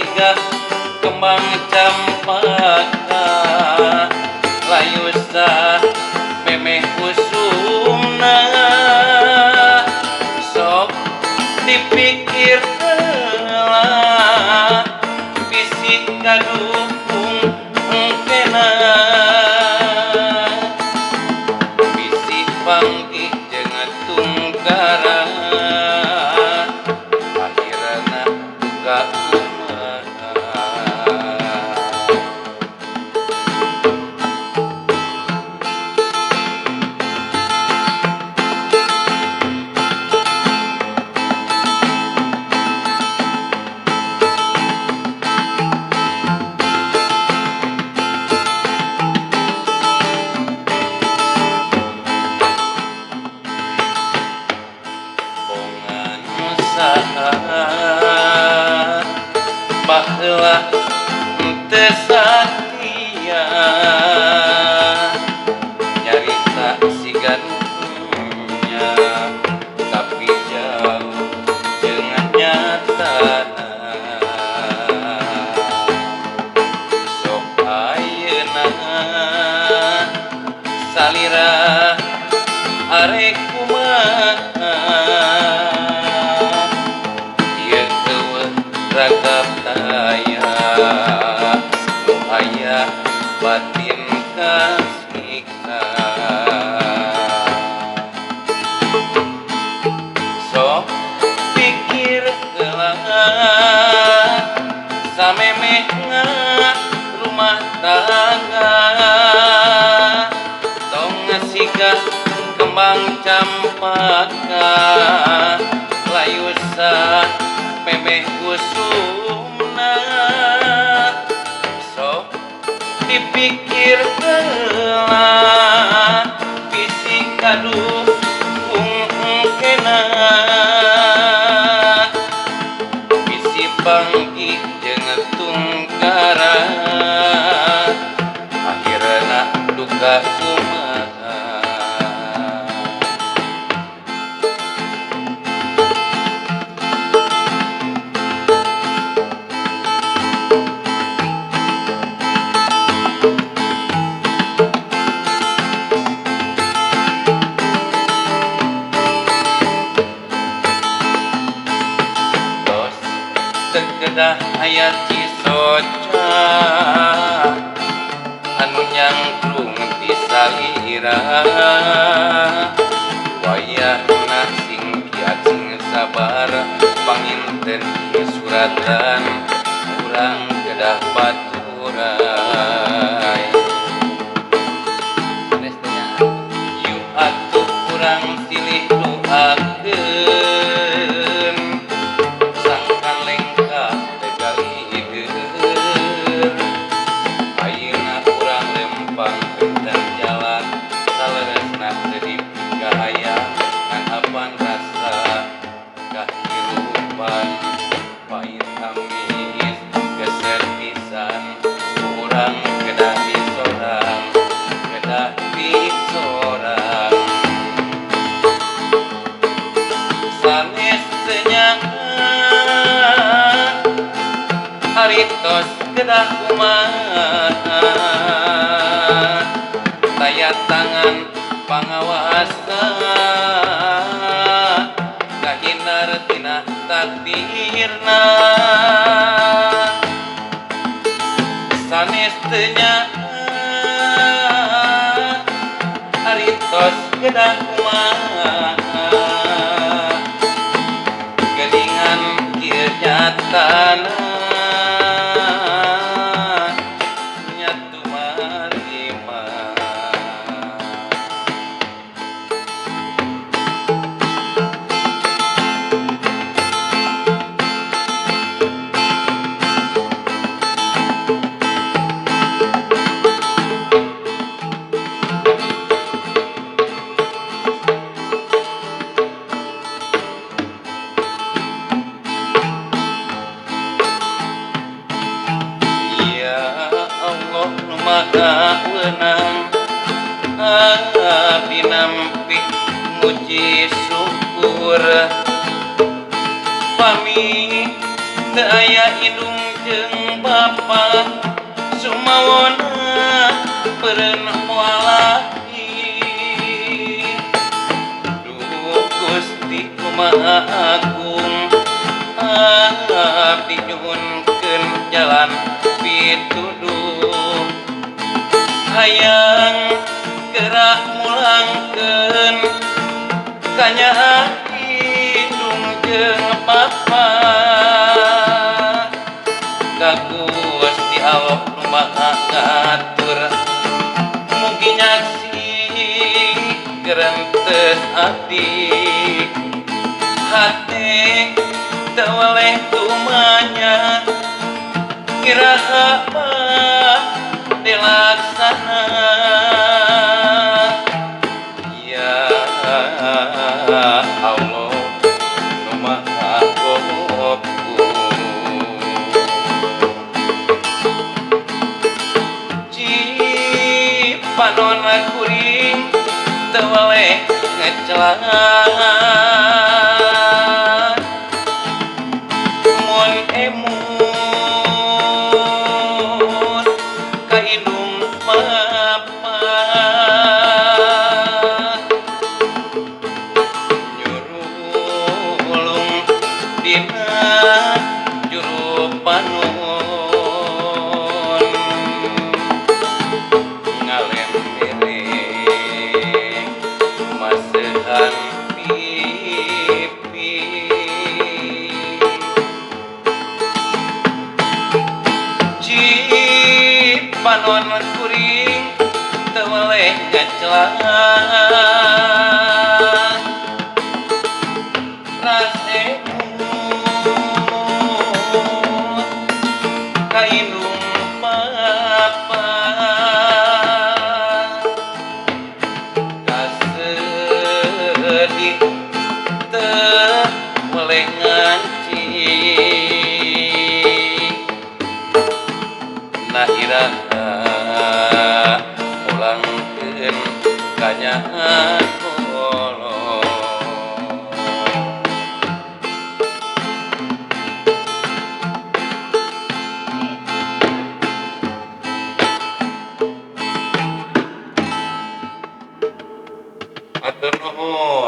Siga kembang campaka layu samemeh usumna. Sok dipikir heula bisi kadukung engkena, bisi panggih jeung tungkara akhirna duka kumaha. Bongan saha baheula teu satia, nyarita siga nu nya tapi jauh jeung nyatana. Sok ayeuna salira arek kumaha, ieu euweuh ragap taya nu aya batin kasiksa. Sok pikir heula samemehna rumah tangga, tong siga kembang campaka layu samemeh usumna. Sok dipikir heula bisi kadukung engkena, bisi panggih jeung tungkara akhirna duka kumaha. Tos teu kedah aya cisoca anu nyangklung ti salira, wayahna sing kiat sing sabar panginten ieu suratan urang kedah baturay. Yuk atuh urang silih doakeun sangkan lengkah teu galideun. Ayeuna urang lempang benten jalan saleresna teu dipikahayang ngan apan rasa kahirupan pahit amis geser pisan urang kedah disorang, kedah disorang. Sanes teu nyaah ari tos kedah kumaha, taya tangan pangawasa kahindar tina takdirna. Sanes teu nyaah ari tos kedah kumaha, geuningan kieu nyatana nyatu marima. Ya Allah nu maha weunang, abdi nampi muji syukur pami teu aya indung jeung bapa sumawona peureun moal lahir. Duh Gusti nu Maha Agung, abdi nyuhunkeun jalan pituduh, hayang gerak mulangkeun kanyaah indung jeung bapa ka Gusti Allah nu Maha Ngatur. Mugi nyaksi gerentes abdi, hate teu weleh tumanya iraha dilaksana. Ya Allah nu Maha Gopur, Cipanon kuring teu weleh ngecelat, mun emut ka indung bapa nyurulung dina juru panon ngalembere maseuhan pipi. Cipanon kuring teu weleh ngecelat, ras emut ka indung bapa kasedih teu weleh nganci. Na iraha mulangkeun kanyaah kolot. Hatur nuhun.